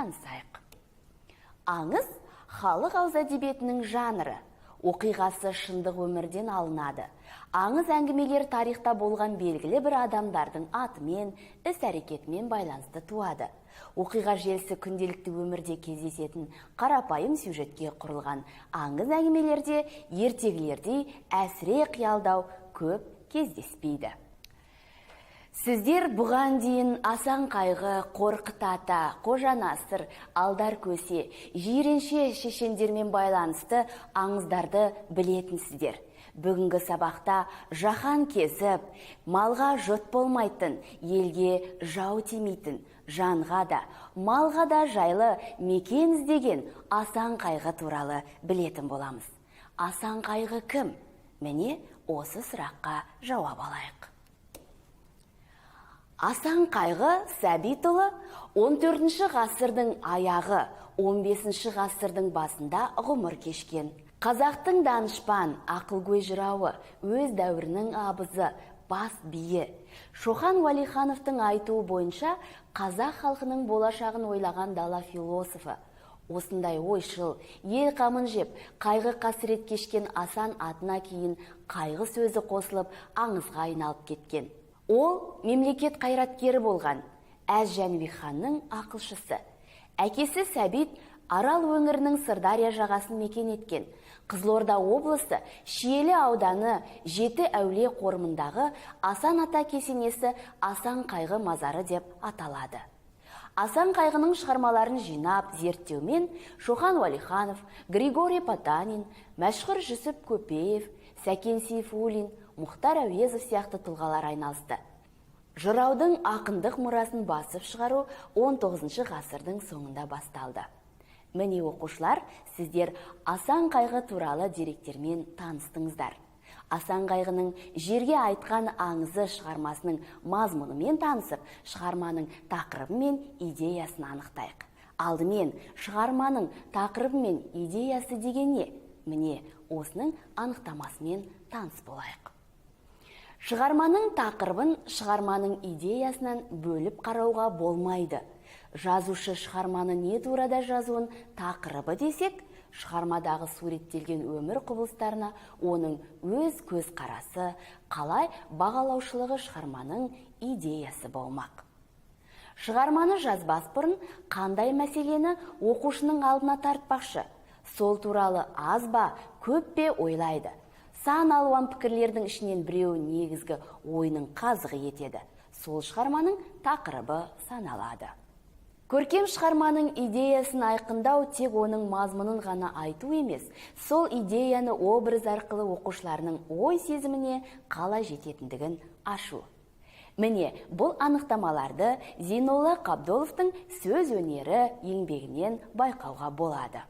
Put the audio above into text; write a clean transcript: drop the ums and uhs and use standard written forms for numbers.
Танысайық. Аңыз – халық ауыз әдебиетінің жанры. Оқиғасы шындық өмірден алынады. Аңыз әңгімелер тарихта болған белгілі бір адамдардың атымен, іс әрекетімен байланысты туады. Оқиға желісі күнделікті өмірде кездесетін қарапайым сюжетке құрылған аңыз әңгімелерде ертегілердей әсіре қиялдау көп кездеспейді. Сіздер бұған дейін Асан Қайғы, Қорқыт ата, Қожа Насыр, Алдар Көсе, Жиренше шешендермен байланысты аңыздарды білетінсіздер. Бүгінгі сабақта жаһан кезіп, малға жұт болмайтын, елге жау тимейтін, жанға да, малға да жайлы мекен іздеген Асан Қайғы туралы білетін боламыз. Асан Қайғы кім? Міне, осы сұраққа жауап алайық. Асан Қайғы Сәбитұлы 14 ғасырдың аяғы, 15 ғасырдың басында ғұмыр кешкен. Қазақтың данышпан, ақылгөй жырауы, өз дәуірінің абызы, бас биі. Шоқан Уәлихановтың айтуы бойынша, қазақ халқының болашағын ойлаған дала философы. Осындай ойшыл, ел қамын жеп, қайғы қасірет кешкен Асан атына кейін қайғы сөзі қосылып, аңызға айналып кеткен. Ол мемлекет қайраткері болған, Әз Жәнібек ханның ақылшысы. Әкесі Сәбит Арал өңірінің Сырдария жағасын мекен еткен. Қызылорда облысы Шиелі ауданы Жеті әулие қорымындағы Асан ата кесенесі Асан Қайғы мазары деп аталады. Асан Қайғының шығармаларын жинап, зерттеумен Шоқан Уәлиханов, Григорий Потанин, Мәшһүр Жүсіп Көпеев, Сәкен Сейфуллин, Мұхтар Әуезов сияқты тұлғалар айналысты. Жыраудың ақындық мұрасын басып шығару 19 ғасырдың соңында басталды. Міне, оқушылар, сіздер Асан Қайғы туралы деректермен таныстыңыздар. Асан Қайғының «Жерге айтқан аңызы» шығармасының мазмұнымен танысып, шығарманың тақырыбы мен идеясын анықтайық. Алдымен, шығарманың тақырыбы мен идеясы деген не? Міне, осының анықтамасымен таныс болайық. Шығарманың тақырыбын шығарманың идеясынан бөліп қарауға болмайды. Жазушы шығарманы не турада жазуын тақырыбы десек, шығармадағы суреттелген өмір құбылыстарына оның өз көзқарасы, қалай бағалаушылығы шығарманың идеясы болмақ. Шығарманы жазбас бұрын қандай мәселені оқушының алдына тартпақшы, сол туралы аз ба, көп пе ойлайды. Сан алуан пікірлердің ішінен біреуі негізгі ойының қазығы етеді. Сол шығарманың тақырыбы саналады. Көркем шығарманың идеясын айқындау тек оның мазмұнын ғана айту емес, сол идеяны образ арқылы оқушыларының ой сезіміне қалай жететіндігін ашу. Міне, бұл анықтамаларды Зейнолла Қабдоловтың «Сөз өнері» еңбегінен байқауға болады.